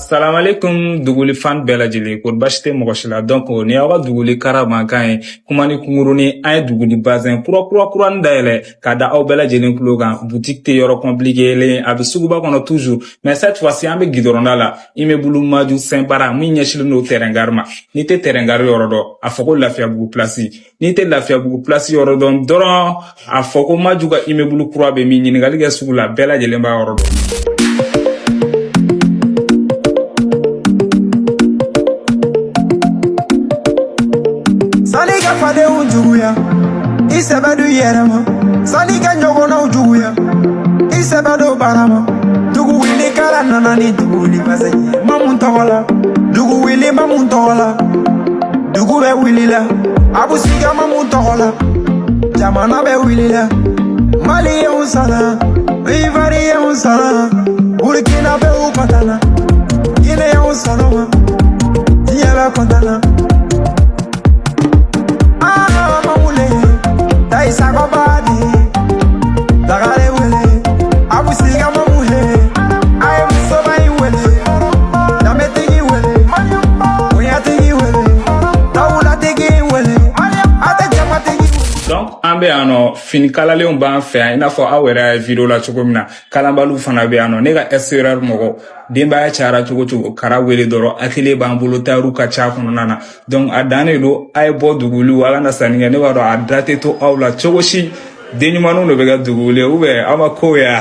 Asalaamaaleykum duguli fan bɛɛ lajɛlen, ko basi tɛ mɔgɔ si la. Donc nin y'aw ka duguli kara mankan ye, kuma ni kunkurunin. An ye duguli bazɛn kura kura kuranin dayɛlɛ k'a da aw bɛɛ lajɛlen tulo kan. Boutique tɛ yɔrɔ compliqué a bɛ suguba kɔnɔ toujours, mais cette fois-ci an bɛ gidɔrɔnda la, immeuble Maju Sɛnpara min ɲɛsinnen don terrain gare ma. N'i tɛ terrain gare yɔrɔ dɔn, a fɔ ko Lafiyabugu place. N'i tɛ Lafiyabugu place yɔrɔ dɔn dɔrɔn, a fɔ ko Maju ka immeuble kura bɛ min. Ɲininkali kɛ sugu la, bɛɛ lajɛlen b'a yɔrɔ dɔn. Sani ka fadenw juguya, i sɛbɛ don i yɛrɛ ma. Sani ka ɲɔgɔnnaw juguya, i sɛbɛ don baara ma. Dugu wuli kala nana ni dugu wuli basɛ ye ma mun tɔgɔ la, dugu wuli ma mun tɔgɔ la, dugu bɛ wuli la, Abusiga ma mun tɔgɔ la, jamana bɛ wuli la, Maliyɛnw sara, Ivoiriyɛnw sara, Burkinabɛw kɔntana, Guinéenw sɔrɔ ma, diɲɛ bɛ kɔntana. Ah, Mamule, Taïsa Badi, Dagare wele, Abusiga Mamuhe, Aye Musoba in wele, Dametigi wele, Bonyatigi wele, Dawulatigi wele, Ate Jamatigi wele. Donc an bɛ yan nɔ, fini kalalenw b'an fɛ yan, i n'a fɔ aw yɛrɛ y'a ye vidéo la cogo min na. Kalanbaliw fana bɛ yan nɔ. Ne ka extérieur mɔgɔ, denbaya cayara cogo cogo, kara wele dɔrɔn, atelier b'an bolo, tailleur ka ca kɔnɔna na. Donc a dan de don, a ye bɔ duguli, a kana sanni kɛ. Ne b'a dɔn a da tɛ to aw la cogo si. Den ɲumanninw de bɛ kɛ duguli ye, ou bien aw ma ko ya.